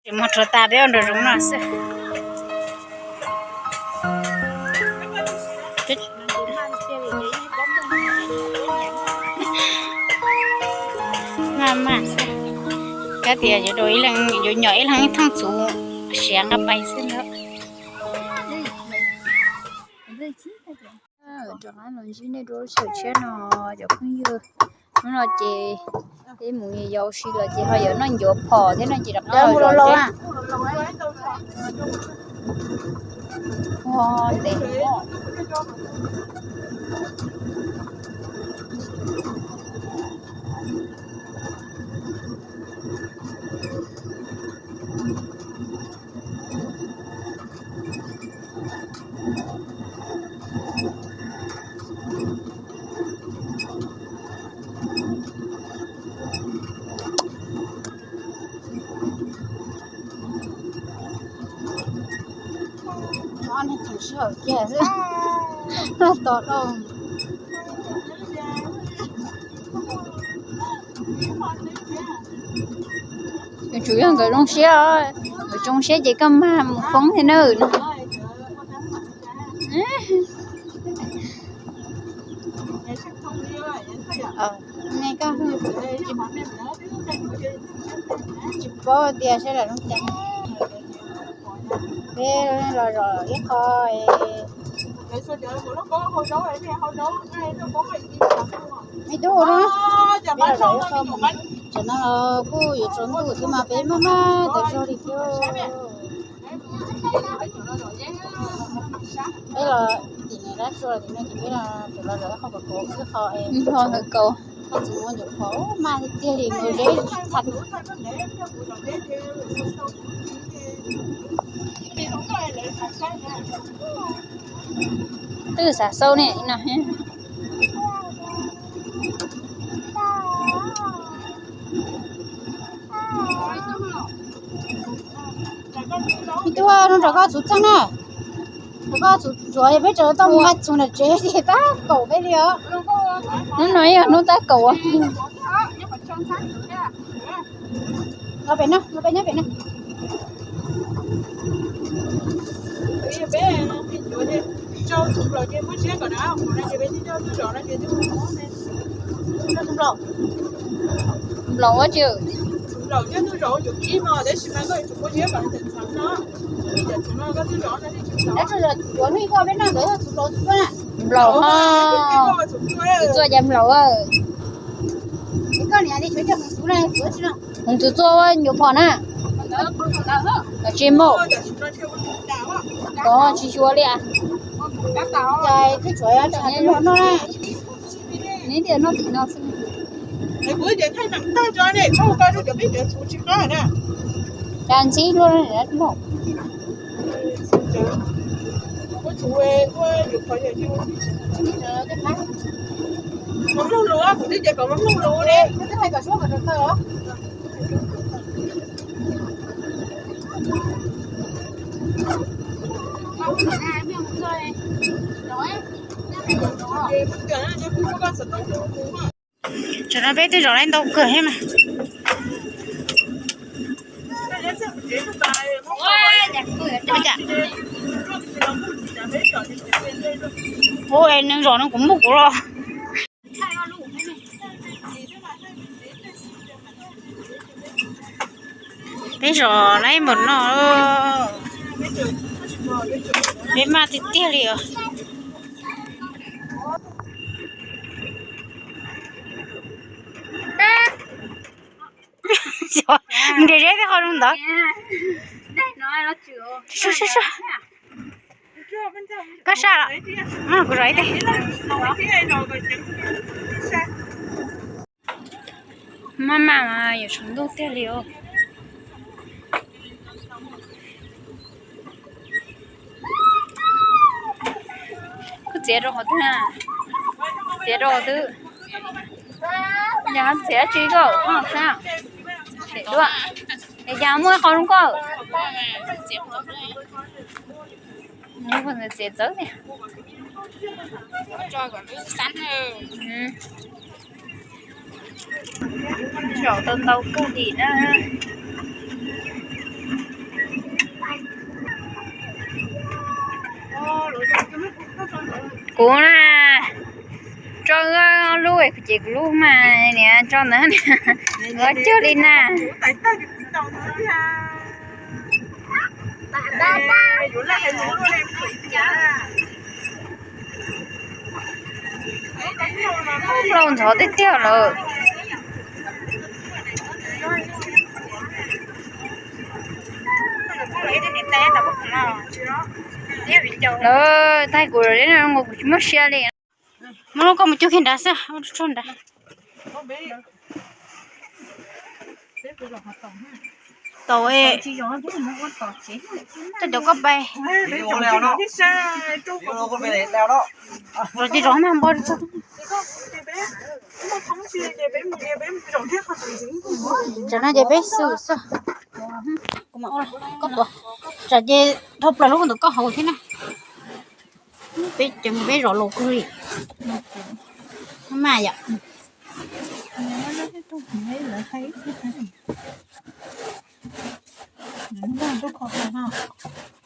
Tsis mus rhuav tas peb ua nraum zoov no xwb. Maj maj xwb. Kab tias yuav rau ib leeg, yuav nyom ib leeg ib thooj txhuv siav nqa pais xwb ntag. Rov qab los ntsib nej rau lub sij hawm tshiab no cov phooj ywg. Hnub no ces peb mus yos ua si los ces ho yuav noj ncuav phom thiab no ces rov qab los zov thiab. Ob neeg tseem sij hawm kiag xwb, noj tos dhau. Yuav tsum yog nkawd zoo siab os, nkawd zoo siab ces koj mag mus foob thiab nawb. Tsis paub tias saib lawm zoo cas. Peb los zom ib qho. Me tub, peb los zom ib qho, tam no los kuj yuav tsaus ntuj thiab mas peb maj maj tawm zog li thiab. Peb los tim niam dab tsua tim no ces peb los, peb los zom ib qho kom kaus xwb qho es ho ntawm kaus, ho tsis muaj ncuav phom maj tiag li mus zeb tha. Twb xav xaub ne no. Me tub, no rau koj txhuv txeeg na. Rau koj txhuv ntxuav, yog peb tseem tau mus nqa txhuv nram tsev ces tab kaum peb li os. Hnub no yog hnub tab kaum. Nyob pem no, nyob pem no. Nplaum ua tsi? Dab tsi zom cuav hnub ib ko peb noj ntawd txhuv nplaum txhuv txuaj na. Nplaum ho, txhuv txuaj cas nplaum. Koj niam li tsuav coj mus txhuv na, txhuv tsi no. Mus txhuv txuaj ua ncuav phom na. Los tsis mus. Koj tsis xyuas li as. Ces twb tsuav tshav noj na. Neb tias noj tim no xwb. Cas ntxhib luaj. Tam no peb twb zom laib ntau kawg thiab mas. Ua es nws zom no kuv muaj kuv los. Peb zom laib npaum no, peb maj tiag tiag li os. Nres zeb tej qhov zoo ntawd. Koj saj los? Kuv zom ib teg. Maj mam mas yuav tsaus ntuj tiag li os. Kuj txiav rau qhov twg na? Txiav rau qhov twg? Yog txiav tsis koj sab. Duaj. Es cas muaj qhov zoo koj? Txiav txawv tiag. Zaum tau ntau kawg li na. Kuv na, tso lub ces kuv lub mas niam tso ntawd, ua cuag li na. Lau ntxhov tiag tiag lawm. Lawv thaij kuv, kuv tsis muaj sia li. Muab lub koj mus cug kiag nrad xwb, ua tso nrad. Tau, tau cov koj pais. Zov ces zov mas npo. Tsam no ces peb xwm xwb. Koj tuav, tsam ces dhau plaws lub ntawm koj hauv thiab na. Peb ceev peb zov los kawg li. Maj yom.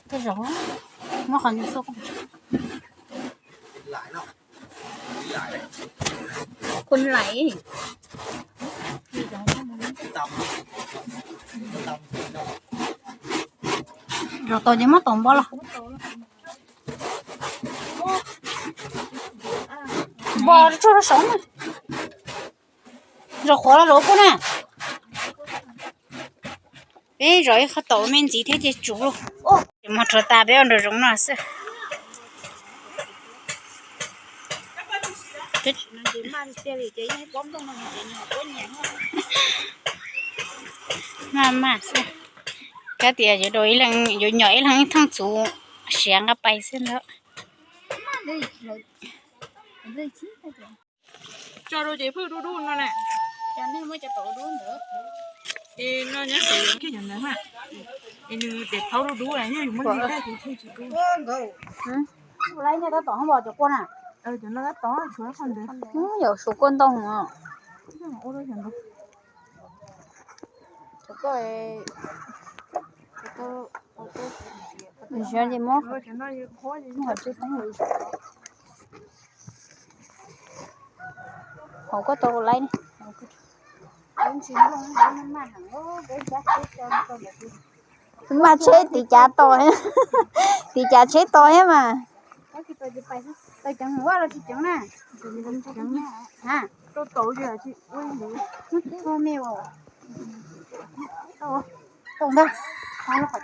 Tej zaum muab qhov ntawd xub. Kun lais. Zov tau ces muab tom npo los. Npo tsuag rau saud na. Zov qhuav los zov kub na. Peb zov ib qho taum me ntxiv thiab ces tsum lauj. Ces mov rhuav tas peb ua nraum zoov no xwb. Maj maj xwb. Kab tias yuav nyom ib leeg ib thooj txhuv siav nqa pais xwb ntag. Tso rau ces phwj dub dub no na. Cov nej muab cov tau dub ntawd. Es no nyob saum kiag cov ntawd ha. Es nws tes thaub dub dub na, yog yus muab nti tag ces phwj tsis dub. Ua laiv nej tab tom hoob los cov kua na. Cov no tab tom tshuav qhov ntawd. Yog suav kua ntoo os. Ua rau cov ntawd. Cov kua, cov kua, cov kua, cov no yog qhuav, yog qhov tsis toob lawm. Hauv koj tau laib ne. Maj tsheb tiv cav tos, tiv cav tsheb tos thiab mas.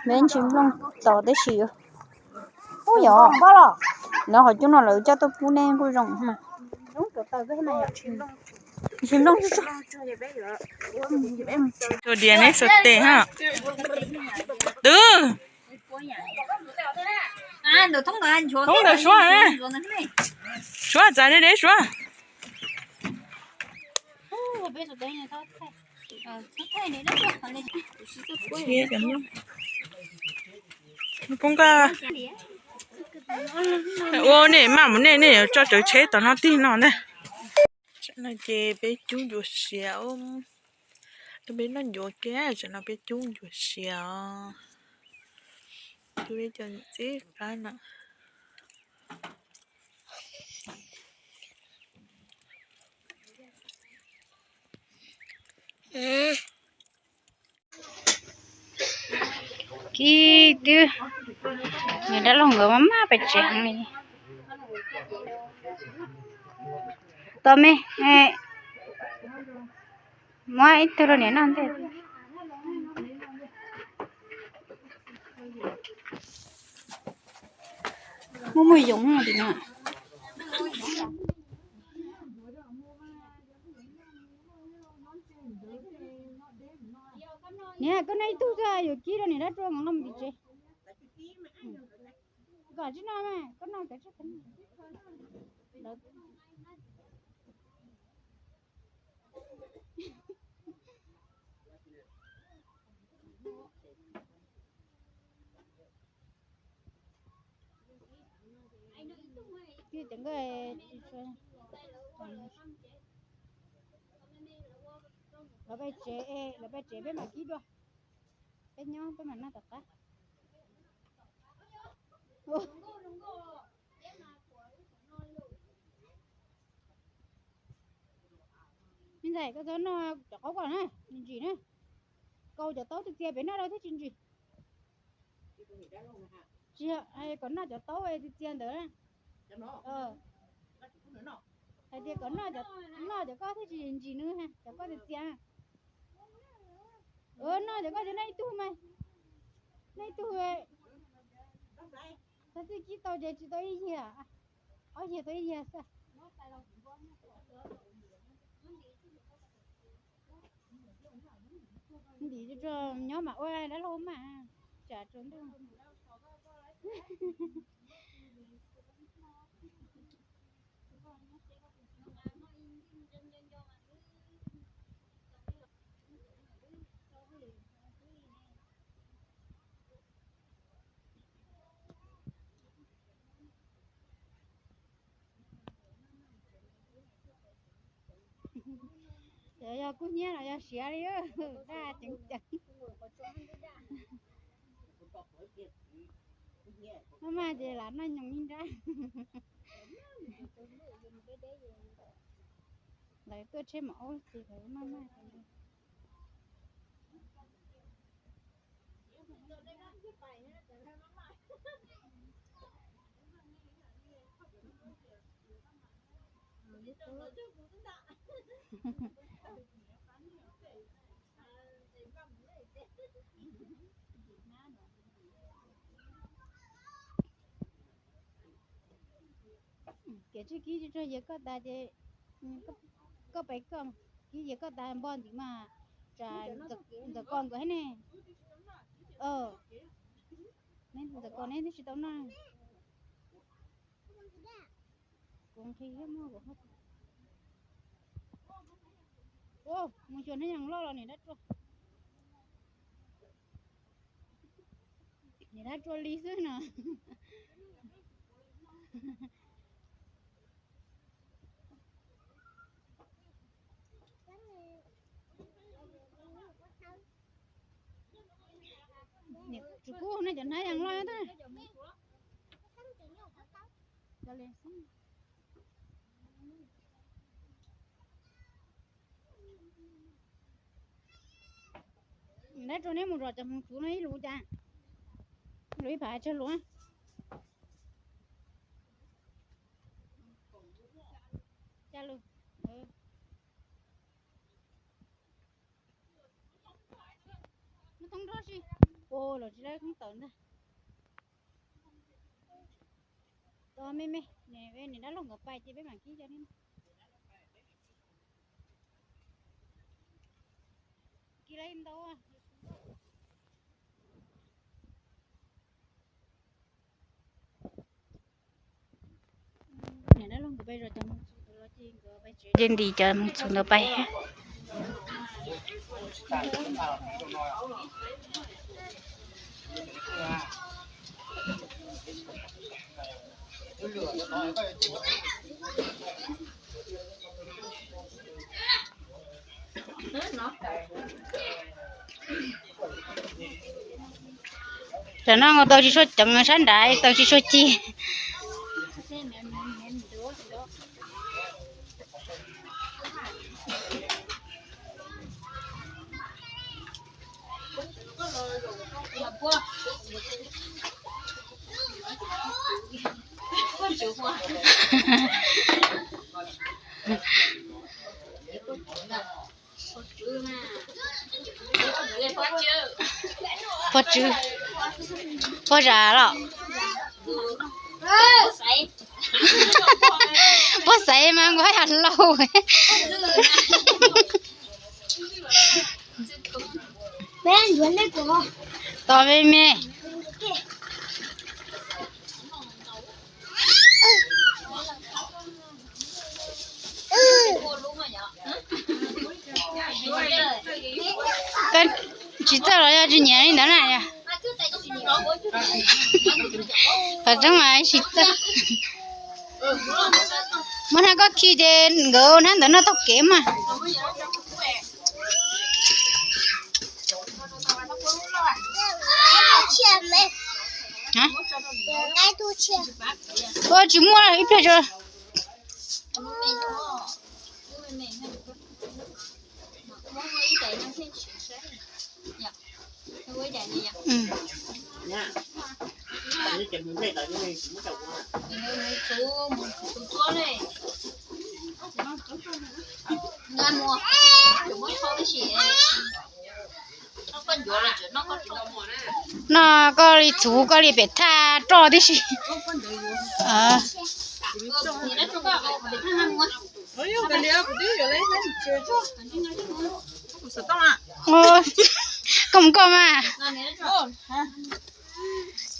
Peb ntsis nplooj tos tib si. Ub yog, no qhov cub no lawv coj tuaj pub nej kuj zoo. Ntsis nplooj. Tsuas dias neb xav tes ha. Twb thoob ntawd Suav, Suav txav deb deb Suav. Poob koj ua nej maj mus nej, nej yuav tso rawv tsheb tom no tig no ntag. Tsam no ces peb cub ncuav siav, peb noj ncuav kiag, tsam no peb cub ncuav siav os. Cub peb cov txib qab no. Kiv twb, niam dab laug nkawd maj maj pem tsev heev li. Tos me, muab ib tug rau niam noj ntej. Muaj muaj yoov tim no. Niam, koj noj ib tug xwb, yuav kib rau niam dab rua nkawd noj mus tim tsev. Kom tsis noj mas koj noj kav tsij. Lawv peb tsev, lawv peb tsev peb mam kib dua. Peb nyob peb mam noj tom qab. Koj txhob noj cov qaub ko na, ntsim na. Kau cov taub txias txias pem noj rau thiaj tsis ntsim. Tsis, kom noj cov taub txias txias ntawd. Hais tias kom noj, noj cov koj thiaj tsis ntsim nws, cov koj txias txias. Noj cov koj ces noj ib tug mas, noj ib tug. Txhob txwj kib tau ces tsis tau ib yias, ob yias tau ib yias xwb. Ntim tsuag nyob mas ua dab laug mas, tsam tsaus ntuj. Yog kub hnyiab los yog siav li, daj ceev ceev. Maj maj ces lam noj nyoos ib nrab. Lawv tuaj tsheb maum aub ces lawv maj maj. Kev tsis kib tsuag yias koj tas ces koj pais koj, kib yias koj tas npog ntxiv mas tsam ntxawm ko nkawd thiab ne. Ntxawm ko neb twb tsis tau noj. Kuv nqhis thiab muaj kuv. Mus xyuas neb yeej loj los niam dab tsuag. Niam dab tsuag li xwb no. Tsis kub ne, cov hnab yeej loj tab. Neb rau neb mus zov cov hmoov txhuv no ib lus cas, lus ib phav tsawg lus. Muab thoob nrog si. Ua los tsis lawv thoob tawm ntag. Tos me me, niam dab laug nkawd pais ces peb mam kib cov. Kib lawv ntau. Niam dab laug nkawd pais zov cov hmoov txhuv los ces nkawd pais tsev ces ntim cov hmoov txhuv ntawd pais. Tam no tau tsis tshua ceev, sab nrad tau tsis tshua ci. Pog tswv, pog zam los? Pog xaiv mas nkaus yam laus. Tos me me. Koj tsis txawj los yog tsis nyiam li ntawd na yog? Qhov tseeb mas tsis txawj. Muab hnab koj khi ces nkawd hnab ntawd noj taug kev mas. Ua tsis muaj ib pliag tso. No koj li txhuv koj li pem thaj roj tib si. Koj mus koj mas.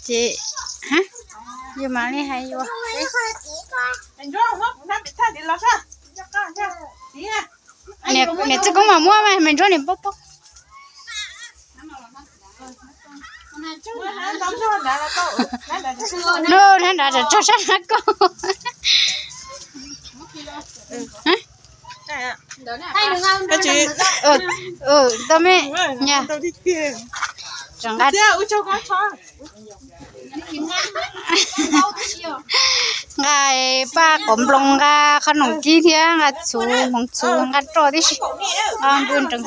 Ces yus mam li hais yus. Niam txawj koob mas muab mas me ntsuab niam pob pob. Nub hnab nrad tso sab hnab koj. Tau me nyuam, tseem nqa, nqa paj quav nploos, nqa qhov noom kib thiab nqa txhuv, hmoov txhuv, nqa roj tib si. Nqa npua nrees.